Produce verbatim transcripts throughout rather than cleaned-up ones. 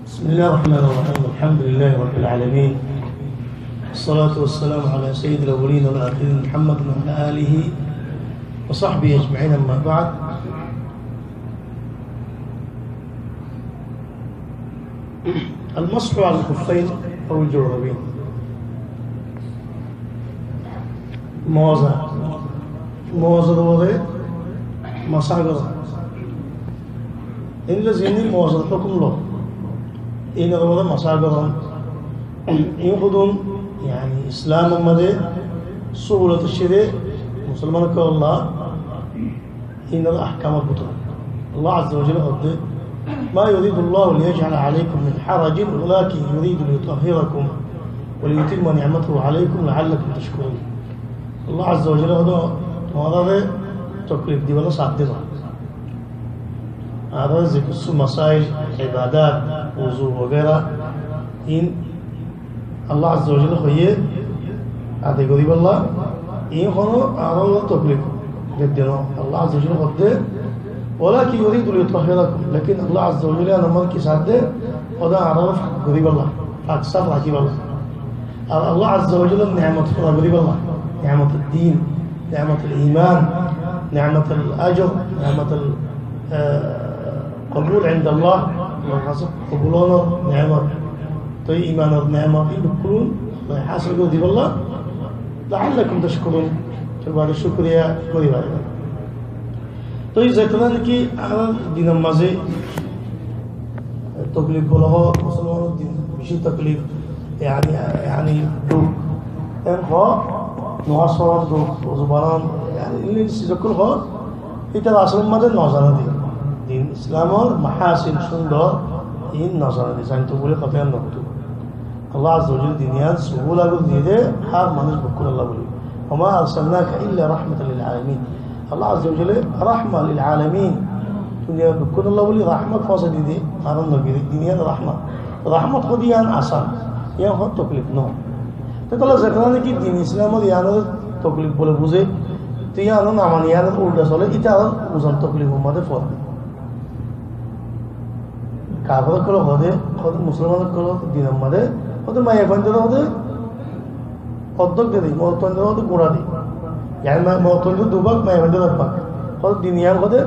بسم الله الرحمن الرحيم. الحمد لله رب العالمين. والصلاة والسلام على سيد الأولين والآخرين محمد وعلى آله وصحبه أجمعين. أما بعد. المسح على الخفين أو الجوربين. Moza. Mozar uore masá gorón. Endilla zini mozar hókum lo. Inor uore masá gorón. In hodún, yani, Islamor maze suhulot accíl de musolman ókkol lla inor ahkamor bútore. Allah Azza wa Jalla hoódde, ما يريد الله ليجعل عليكم من حرج ولكن يريد ليطهركم وليتم نعمته عليكم لعلكم تشكرون. Allah Azza wa Jalla hoódde, tuáñráre toklif dibálla saádde no. Ar ze kessú masail, ibadat, uzu wagera, in Allah Azza wa Jalla hoiyé adai goríbolla, in hono añárar toklif dedde no. Allah Azza wa Jalla hoódde, ولكن يريد ليطهركم. Lekin Allah Azza wa Jalla añárar ki saádde, hoódde añárar fak goríbolla, fak saf rakíbolla. Ar Allah Azza wa Jalla neamot fura goríbolla, neamot din, neamot iman, neamot ajr, neamot, eh, qabul indallah, Allar hañsé qabul ónor neamot. Toi imanor neamot, in bekkún hásil gorí dibolla, لعلكم تشكرون, tói bade cúkuriya gorí fariba. Toi zetólla niki añárar dinor mazé toklif bola hoó, musolmanor din beci toklif, yani, yani duk. En hoó, nomaz foron duk, uzu banan, yani, in siz okkol hoó, Ítara asól mazé no zane de. Din Islamor mahásin cúndor, in no zane de, zainto buli hotá no hoito. Allah Azza wa Jalla din iyan suhula gorí diye de, hár manúic bekkúnolla buli. وما أرسلناك إلا رحمة للعالمين. Allah Azza wa Jalla rahma lil alamin. Duniyar bekkúnolla buli rahmot foóñsai diye de, añárar nobire, din iyan rahmot. Rahmot hoó de iyan asán, iyan hoó toklif no. Te tóile zetólla niki din Islamor iyanore toklif buli buzé, te iyanore no mani iyanore ulda sole, íta abar buzan toklifor mazé fore. Kafer ókkole hoó de, hoó de musolman ókkole dinor mazé, hoó de maiyafuaindore hoó de oddok de de, morotfuaindore hoó de gura de. Yani ma-, morotfuaindore dui bák, maiyafuaindore ek bák. Hoó de din iyan hoó de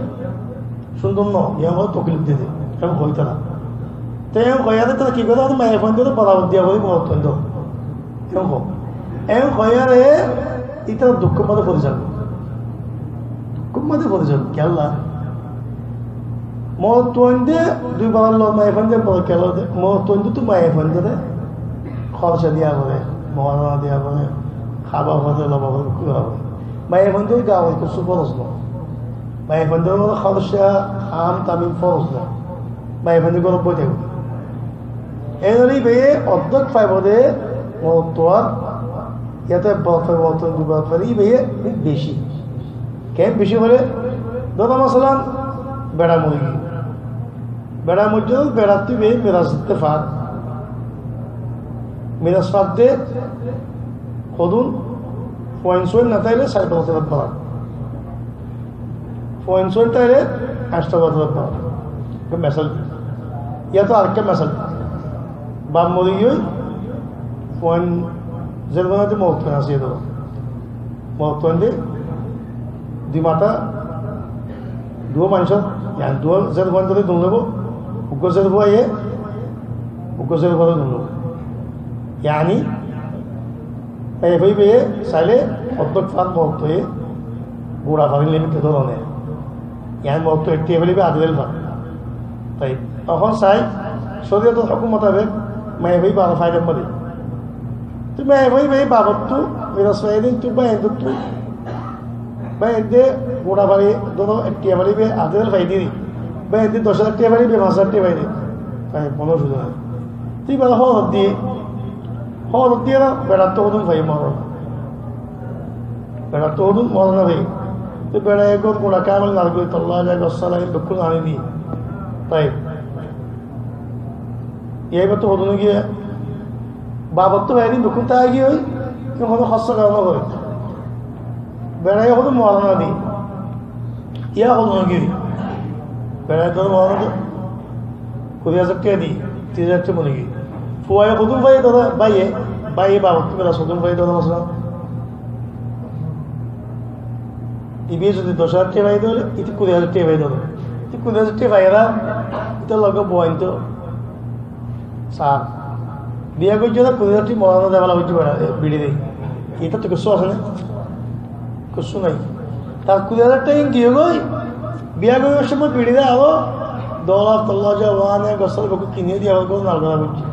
cúndor no, iyan hoó toklif de de. Eén hoó ítara. Te eén hoiyóre ítara ki goré? Maiyafuaindore borabor diya gorí morotfuaindore. Eén hoó. Eén hoiyóre ítara dukkór mazé fori zagói. Dukkór mazé fori zagói. Kiyólla? Morotfuainde dui barar loi maiyafuainde boro kiyólla de. Morotfuaindottu maiyafuaindore hóroca diya foré, moharana diya foré, hába foré, loba foré, ki gora foré. Maiyafuaindor gaar kessú foros no. Maiyafuaindor uore hóroca, ham, tamim foros no. Maiyafuainde górot boi táibo. Eén óile íbaye oddok faibo de morotfuar, yáto ek barat faibo, morotfuar dui barat faibo, íbaye beci. Ken beci hoilé, dóro masalan, beça mori giyé. Beça moijjé, beçattú íbaye miras ditte far. Miras far de hodún, fuain suain no táile sair barat, sair barat. Fuain suain táile añctó barat, sair barat. Ekká mesal di. Yáto arekká mesal di. Baf mori giyói, fuain zerfuain de morotfuain asé de. Morotfuain de dui mata, duwá maincór, yani duwá zerfuain de dun loibo, uggwá zerfuaye, uggwá zerfuaye dun loibo. Yani, maiyafuaye saile oddok far morotfuaye gura farin le mitte dóro ne. Yani morotfuaye ek tiya félaibo, adí del far. Toi ehón sai, córiyotor hókum mutabek maiyafuaye baro faidar mazé. Te maiyafuaye bafottú, miras fai de, te báiyaindottu, báiyainde gura fari, dóro ek tiya félaibo, adí del fai de. Báiyainde doc házar tiya félaibo, fañs házar tiya fai de. Toi bonó cúde no. Te íba hóros diye, hóros diye na, beçattú hodún fai, moron. Beçattú hodún moron no fai. Te beça eggúa gura kamil nargul tolla, jai gos tolla, bekkún ani diye. Toi. Yá íbattú hodún giyé, bafottú fai de bekkún táki giyói, hono hóros no goré. Beça hodún moron no diye. Yá hodún giyé. Beça hodún moron no diye. Kuri házar tiya diye. Tiríc házar tiyá boni giyói. Fuaye hodún faiyé de, báiye, báiye babottú felas hodún faiyé de, masalan. Ibáye zodi doc házar tiyá faiyé de óile, ite kuri házar tiyá faiyé de. Ite kuri házar tiyá faiyé de, ite loge fuain to sar. Biya goijjé de kuri házar tiyá morana de fela goijjé bera, e, biri de. Ite to kessú asé né? Kessú nai. Tar kuri házar tiyá giyói goi, biya goríbar somot biri de aró dola, tolla, jawani, gosol, bekkún kini diya, abar górot nalgora goijjé.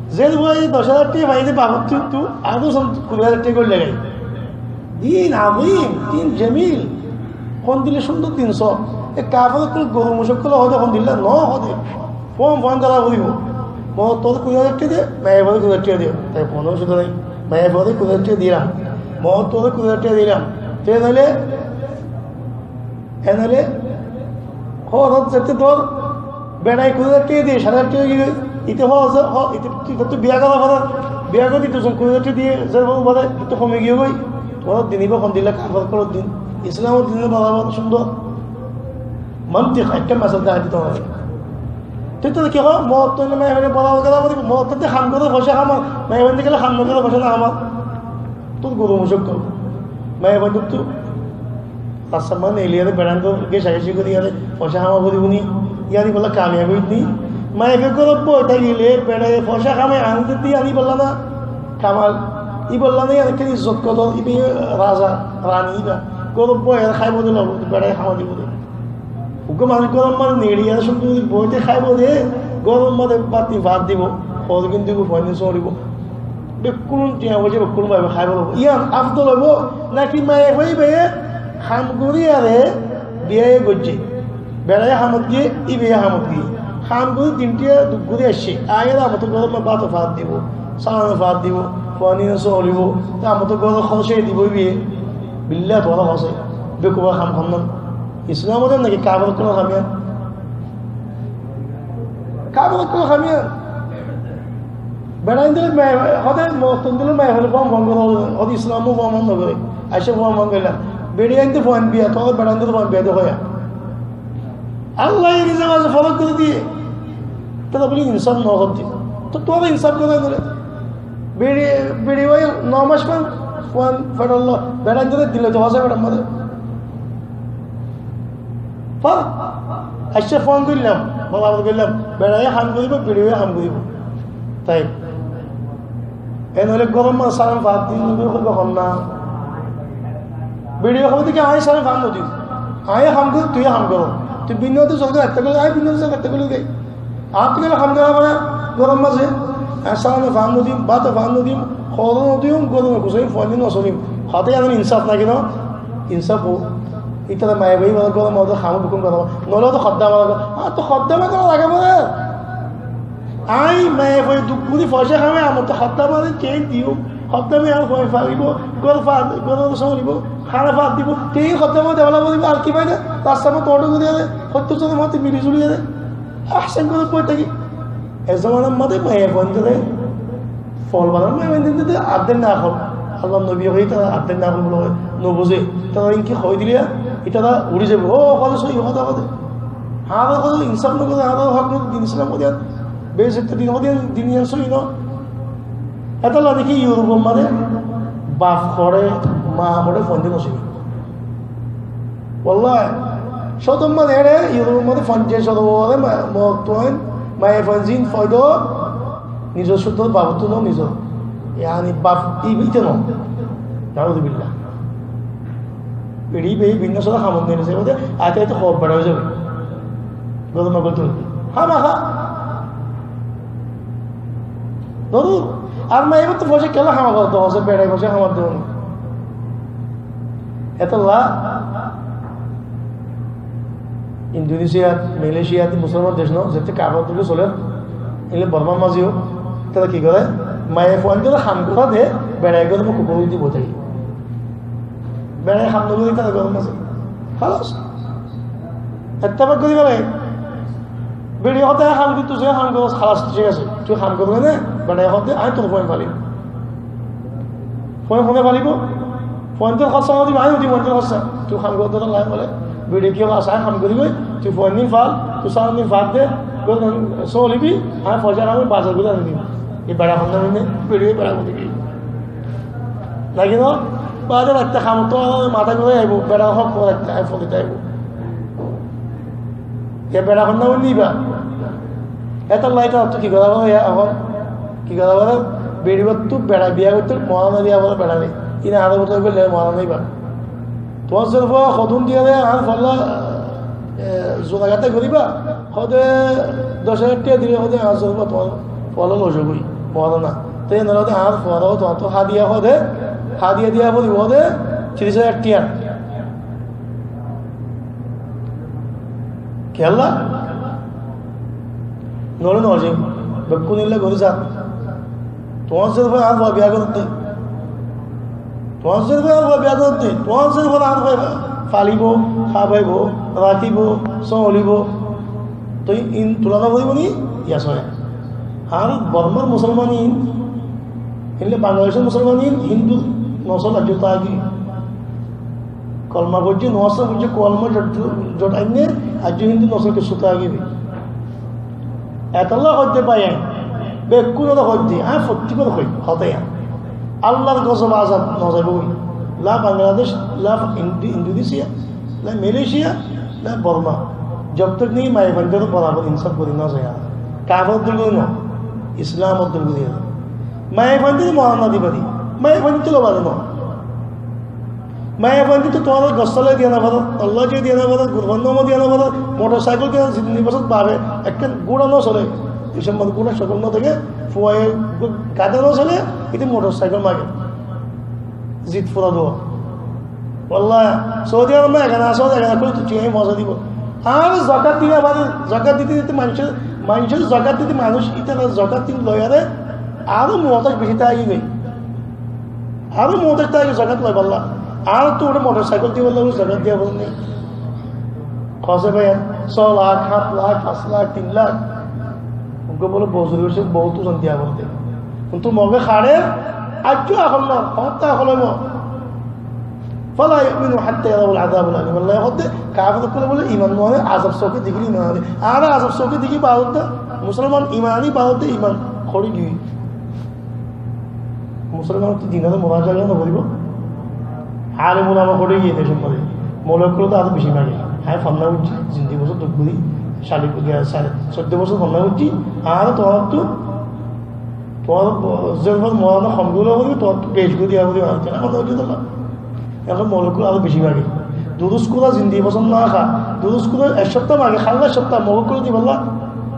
Ze fuaye doc házar tiyá faiyé de babottú, aró son kuri házar tiyá gorí lagai. Din azim, din jamil. Hon dile cúndor din só. E kafer ókkol goru mucrik ókkol hoó de hon dile no hoó de. Fuain fuain dala foribo. Morot ore kuri házar tiyá de, maiyafuare kuri házar tiyá de. Te hono osubida nai. Maiyafuare kuri házar tiyá dilam. Morot ore kuri házar tiyá dilam. Te noile, e noile, horot zete dor, berai kuri házar tiyá diye, sare házar tiyá diye, ite ho, ho, ite, ite to biya gora fore, biya gori ite zon kuri házar tiyá diye, ze ho fore, ite homi giyói goi. Tuáñra din ibá hon dile kafer ókkolor din. Islamor din ibá barabar cúndor. Mantik, ekká mesal dehái di tuáñrare. Te tuáñra ki hoó? Morot óile maiyafuain barabar gora foribo, morot óile ham gore, foisa hamar, maiyafuain óile ham no gore, foisa no hamar. Tor goru mucrik ókkol. Maiyafuain to Rasta mazé neiliyóre, beráin dór, gecageci goríyore, foisa hama foribó ni, yían ibálla kamiyab óit ni. Maiyafuwa górot boi tákile, beráye foisa hamai aní de, yían ibálla na kamal, ibálla na yían ekkán izzot kodor, ibá raza, rani ibá. Górot boi ar háibo de, lobo de, beráye hama dibo de. Uggwá manúic górot mazé neiliyóre cúndor gorí boi táke, háibo de, górot mazé bát ni fat dibo, hoór gin dibo, foin ni sóribo. Bekkún tiañ foisa bekkún báibo, háibo loibo. Yían afdol óibo náki maiyafuwa íbaye ham gorí are biyaye goijjé? Beráye hamot giyé, íbaye hamot giyé. Ham gorí din tiañ duk gorí aiccé. Aiyóre amotor górot bát fat dibo, salan fat dibo, foin ni sóribo. Te amotor górot hórse dibo íbaye. Billa tuáñra hórse. Bekuf ham honnán. Islam ot náki kafer ókkolor ham yían? Kafer ókkolor ham yían. Beráin dóre mai, hóde morot ókkolor mai hóde fom fom goré, hóde Islam ot fom fom no goré. Aiccé fom fom goillám. Beráin dóre fom biya, tuáñra beráin dóre fom biya de hoiyá. Allah ye nize mazé forók gorí diye. Tóile buli insaf no goijjé. Tóh tuáñra insaf goró dóre. Beri, beri bái no mac fán, fuain feçor loi, beráin dóre dile to hóse feçor mazé. Fá, aiccá fon goillám, bolabar goillám, beráye ham goríbo, beriye ham goríbo. Tói. E noóile góror mazé salam fat di, hoibo hon na. Beriye hoibo de ki, añí salam fat no di. Añí ham gorí, tui ham goró. Tui binno de zoldi rakte gorí, añí binno de zoldi rakte gorí de. Añáttu kiyólla ham gorá fore, góror mazé, añí salam fat no dim, bát fat no dim, hoór no dim, góror mazé gusái, fuain no sórim. Hotá yían insaf naki no? Insaf ó. Ítara maiyafuwa íba góror mazé ham bekkún gorá. Noóile to hoddama, añáttu hoddama gorá lage fore. Añí maiyafuwa duk gorí foicá hamai, añáttu hoddama re ken diyum. Hoddama añár fuain falibo, góror fat, góror sóribo, hána fat dibo. Te hoddama deba lage foribo, ar ki fai na? Rasta mazé oto gorí are, hoddama mazé mili zuli are. Ahsen gorí boi táki. E zomanar mazé maiyafuain dóre fol banar, maiyafuain dóre adde nakol. Allar nobiye hoiyé, tará adde nakol buli no buzé. Tará inki hoi dile, itará uri zaibo. Ó, hotá sóiyi hotá hotá. Añára hotá insaf no goré, añára hok no, din Islam hotá, bezzoti din hotá, din yián sóiyi no. Etolla deki Yurupor mazé baf hoçé, ma hoçé, fuain no sóiyi. Wallahi, cót mazé ére, Yurupor mazé fonjaic bosór uore ma-, morotfuain, maiyafuain zin foido, nizor cót baf ottu no, nizor. Yáni baf i-, ite no. Nauzubillah. Beri beri binno sóra hamot nile saibo de, aite aite hob bera ói zaibo. Góror mazé tui. Hámaha. Dorur. Ar maiyafuar to foicá kiyólla hama goró, to hoó de berai foicá hama goró. Etolla Indonesia, Malaysia, ite musolman dec no, zette kafer dóilla soler, ille Bormar mazéo, tará ki goré? Maiyafuain dóre ham gorá de, berai goré, mo kukur di boi táke. Berai ham no goré, tará goré mazé. Halas. Ettefak gorí félaiye. Beriye hoó de ham gorí, tui ham goró, halas, thík asé. Tui ham goró ne, berai hoó de, añí tor fuain falim. Fuain hone falibo? Fuainor hóssa no dibo, añí no dim fuainor hóssa. Tui ham goró de, lai bole. Beriye ki hoó, añí ham gorí goi, tui fuain din fal, tui salam din fat de. Sólibi, aññí foicá aññí bazar gorí aní dim. E beça hondilla hoiné, beça beça hondilla. Lagi no? Baade raitta hamottú matá gorí aibó, beça hók raitta, aññí fónit aibó. E beça hondilla hoiné iba. Etolla ita ki gora fore, ehón ki gora fore, beçibattú beça biya goitté, mora no diya fore beça nei. Ina añárar bútore goille mora no iba. Tuáñr zerfua hodún diyaré añár folla, e, zunagata goríba, hode doc házar tiya dile hode añár zerfua tuáñr folla loi zagói, mora na. Te ene hode añár folla tuáñttu hadiya hode, hadiya diya foribo hode tiríc házar tiya. Kiyólla? Noóile no zaiyum. Bekkún illa gorí zat. Tuáñr zerfua añár fua biya goródde. Tuáñr zerfua añár fua biya goródde. Tuáñr zerfua añár fua falibo, hábaibo, rakíbo, sólibo. Toi in tulona goríbo ni? Yas ói. Ar Bormar musolman in, ille Bangladecor musolman in, Hindu nosol aijjó táki. Kolma foijjé, nomaz foijjé, kolma zot, zot ainné, aijjó Hindu nosol kessú tákibo. Etolla hoiddé bái aññí, bekkúnore hoiddé, aññí fottí bar hoi, hotá yián. Allar gozob azab no zaibói. La Bangladec, la Indi-, Indonesia, la Malaysia, la Borma. Jab tak niki maiyafuaindóre borabor insáf gorí no zai. Kafer dóilla no, Islam dóilla. Maiyafuaindóre mora no dibá de. Maiyafuaindóre lobar no. Maiyafuaindóttu tuáñra gossála diya no faro, tolla diya no faro, gurfan noma diya no faro, motor saikol diya, zindigi bosór bafe ekkán gúra no sole, e somot gúra sokol no táke, fuaye gada no sole, ite motor saikol mage. Zid fura duwa. Wallahi, Saudi Arab ma ekkán asé, ekkán asé, tuñí moza dibo. Ar zakat diya fare, zakat dite dite manúcor, manúcor zakat dite manúc, itara zakat din loiyaré, aró muhtaj beci táki goi. Aró muhtaj táke zakat loibolla. Añárttu uore motor saikol dibolla uore zakat diya fore ni. Hoó bái, só lak, hát lak, fañs lak, tin lak. Uggwá bole bozorgi óiye, bout zon diya fore de. Kintu Moge haçer, aijjó ahol no, hoñtta ahol óibo. فلا يؤمنون حتى يروا العذاب الأليم. Allah hoó de, kafer ókkole bole iman no ane, azab souke dekíle iman ane. Añára azab souke dekí baade, musolman iman ani baade iman hori giyói. Musolman to dinore muraja no goribo. Alem ulama hoçé giyé de sombade. Moulovi ókkol to aró beci mage. Añí fonna uçí, zindigi bosór duk gori, sari, sari soiddó bosór fonna uçí, ar tuáñrttu, tuáñr zerfua mora no hom gori gori, tuáñrttu beci gori diya gori, ar kena fonna uçí tolla. Ehón moulovi ókkol aró beci mage. Durus kura zindigi bosór no há. Durus kura ek sopta mage, hálla ek sopta Moge ókkole dibolla.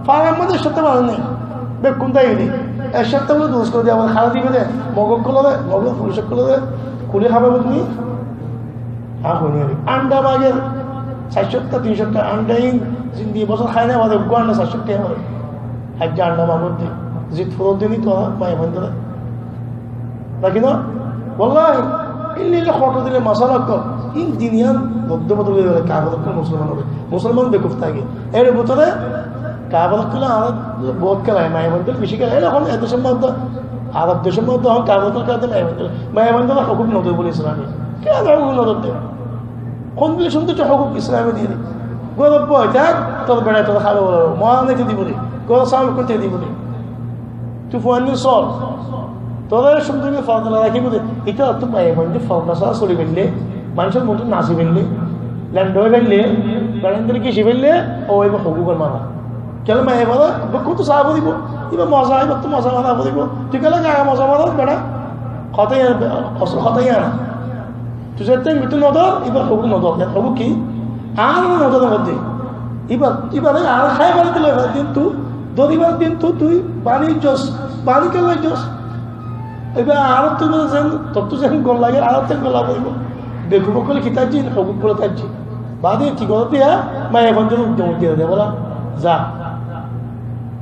Farar maze ek sopta mage nai. Bekkún dai de. Ek sopta bole durus kura diya, abar hálla dibo de. Moge ókkolore, Moge fulis ókkolore, kuli hábaibo de ni. Ar honi anda mage, sair sopta, tin sopta anda in, zindigi bosór hái na, abar uggwá anda sair sopta mage. Aijja anda mage de. Zid fura de ni to, maiyafuaindóre. Lagi no? Wallahi, illa illa hoto dile masala ókkol. In din iyan boddo bodol gori gele kafer ókkol musolman óiye. Musolman bekuf táke. Ere bútore kafer ókkol añára bout kelaye, maiyafuaindóre beci kelaye. Ehón e decor modde, Arab decor modde ehón kafer ókkol kelaye maiyafuaindóre. Maiyafuaindóre hukuk no de bole Islame. Kiyá hukuk no de? Hondilla cúndor hukuk Islame diye de. Górot boi táke, tor beçaye tore háibo bole, mora no dibo de. Górot saul ókkol dibo de. Tui fuain loi sol. Tore cúndor gori forda loi rakíbo de. Ítarattú maiyafuainde forda sára soli faille, manúcor moto nasi faille, lenda ói faille, beçaindóre gíci faille, ó iba hukukor mana. Kiyólla maiyafuain bekkúnttu sá foribo. Iba moza, ibattú moza mara foribo. Tui kiyólla gaye moza maros beça? Hotá iyan, osol hotá iyan. Tui zettó bútore no dór, ibar hukuk no dór. Yar hukuk ki? Añáre no dór hoó de. Ibar, ibare añára hái fari de loi fari de, kintu dóribar de, kintu tui bani jos, bani kiyólla jos? Ibar añárattú zen, tottú zen gol lage, añárattú gol lage. Bekuf ókkole ki tákje, hukuk bole tákje. Baade ki goré de, maiyafuaindóre udde udde de bole, za.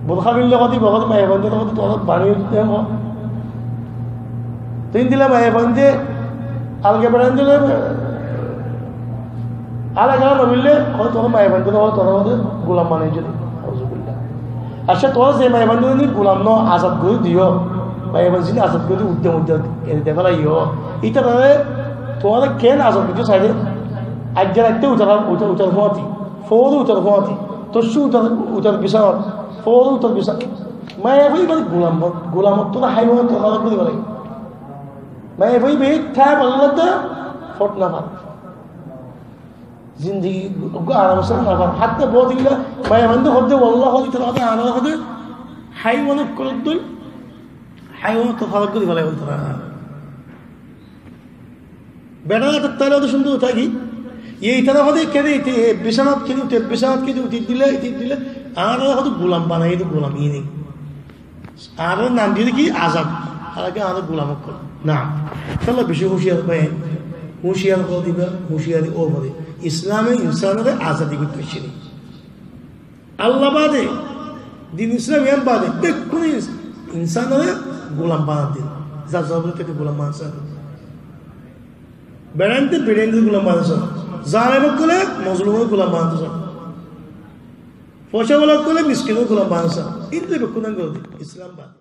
Burka fille hoó de, hoó de maiyafuaindóre hoó de, tuáñra bani de hoó. Tin dile maiyafuainde, alge beçaindóre, alge no mille, hoó tuáñra maiyafuaindóre hoó tuáñra hoó de gulam banaiye de. Auzubillah. Accá, tuáñra ze maiyafuaindóre ni gulam no, azad gori diyo. Maiyafuain zin azad gori udde udde de félaiyo. Ítarare tuáñra ken azad gori diyo sai de? Aijja raitte utar, utar, utar fuañti. Foóre utar fuañti. Tossú utar, utar bisánar. Fóoron tor bisar. Maiyafua ibá gulam, gulamottu háiwanottú farak gori félaiye. Maiyafua ibá tái balla de fot no fare. Zindigi uggwá aram sán no fare. Hátta bout illa maiyafuainde hoó de, "Walla," hoó de, "ítara hoó de, añára hoó de, háiwan ókkol dóilla, háiwanottú farak gori félaiye ítara." Beçá ítara táile hoó de cúndor táki. Ye ítara hoó de kede ite, e bisánattú kede ute, bisánattú kede ute dile, ite dile, añára hoó de gulam banaiye de, gulam ine. Añára nam diye de ki? Azad. Añára ki añára gulam ókkol? Na. Tóile beci huciyar bái, huciyar gori diba, huciyari ó fore. Islame insanore azadi goittó hoiye de. Allah bade, din Islam iyan bade, bekkún ins-, insanore gulam banadde. Zar zar bóli tete gulam banadde. Beçainde beçaindore gulam banadde. Zalem ókkole mozlumore gulam banadde. Foicawala ókkole miskinore gulam banadde. Inde bekkún angor Islam bade.